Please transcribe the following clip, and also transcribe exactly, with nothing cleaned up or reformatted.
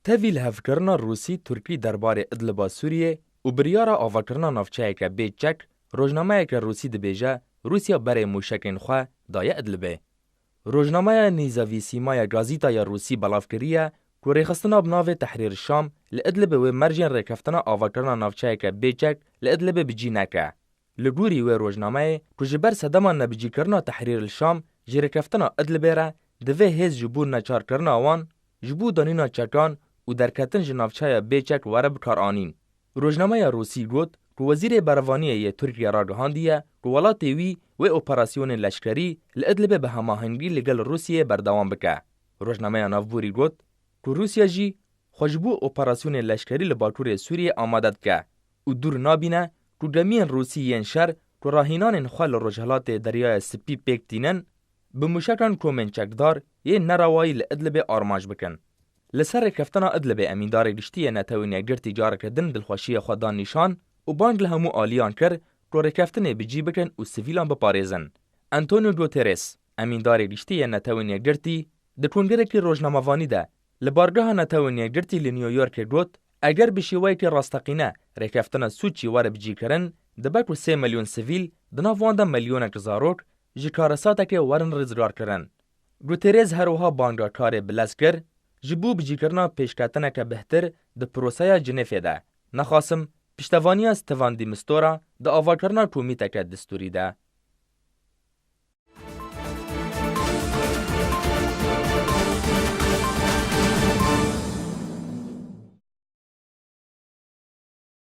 Tevî lihevkirina Rûsî-Tirkî derbarê Idliba Sûriyê û biryara avakirina navçeyeke bê çek, rojnameyeke Rûsî dibêje Rûsya berê mûşekên xwe daye Idlibê. Rojnameya Nîzavî Sîma ya gazîta ya Rûsî belav kiriye ku rêxistina bi navê Tehrîr Şam li Idlibê wê mercên rêkeftina avakirina navçeyeke bê çek li Idlibê bi cî neke. Li gorî wê rojnameyê ku ji ber sedema nebicîkirina Tehrîr li Şam ji rêkeftina Idlibê re divê hêz ji bo neçarkirina wan, ji bo danîna çekan û derketin ji navçeya bê çek were bikaranîn. Rojnameya Rûsî got ku Wezîrê Berevaniyê yê Tirkiye ragihandiye ku welatê wî wê operasyonên leşkerî li Idlibê bi hemahengî li gel Rûsiyê berdewam bike. Rojnameya navborî got ku Rûsya jî xwe ji bo operasyonên leşkerî li bakurê Sûriyê amade dike û dûr nabîne ku gemiyên Rûsî yên şer ku rahînanên xwe li rojhilatê Deryaya Spî pêk tînin, bi mûşekan komên çekdar yên nerewayî li Idlibê armanc bikin. Li ser rêkeftina Idlibê Emîndarê Giştî yê Netewên Yekgirtî careke din dilxweşiyê xwe da nîşan û bang li hemû aliyan kir ku rêkeftinê bi cî bikin û sivîlan biparêzin. Antonio Guterres, Emîndarê Giştî yê Netewên Yekgirtî, di kongrekî rojnamevanî de li bargeha Netewên Yekgirtî li New Yorkê got, eger bi şêweyekî rasteqîne rêkeftina sûcî were bicîkirin, dibe ku sê milyon sivîl, di nav wan de milyonek zarok, ji karesatekê werin rizgarkirin. Guterres her wiha banga karê bilez kir, ji bo bicîkirina pêşketineke bihtir di proseya Cinêfê de. Nexasim, piştevaniya Stefan de Mistura di avakirina komîteke distûrî de.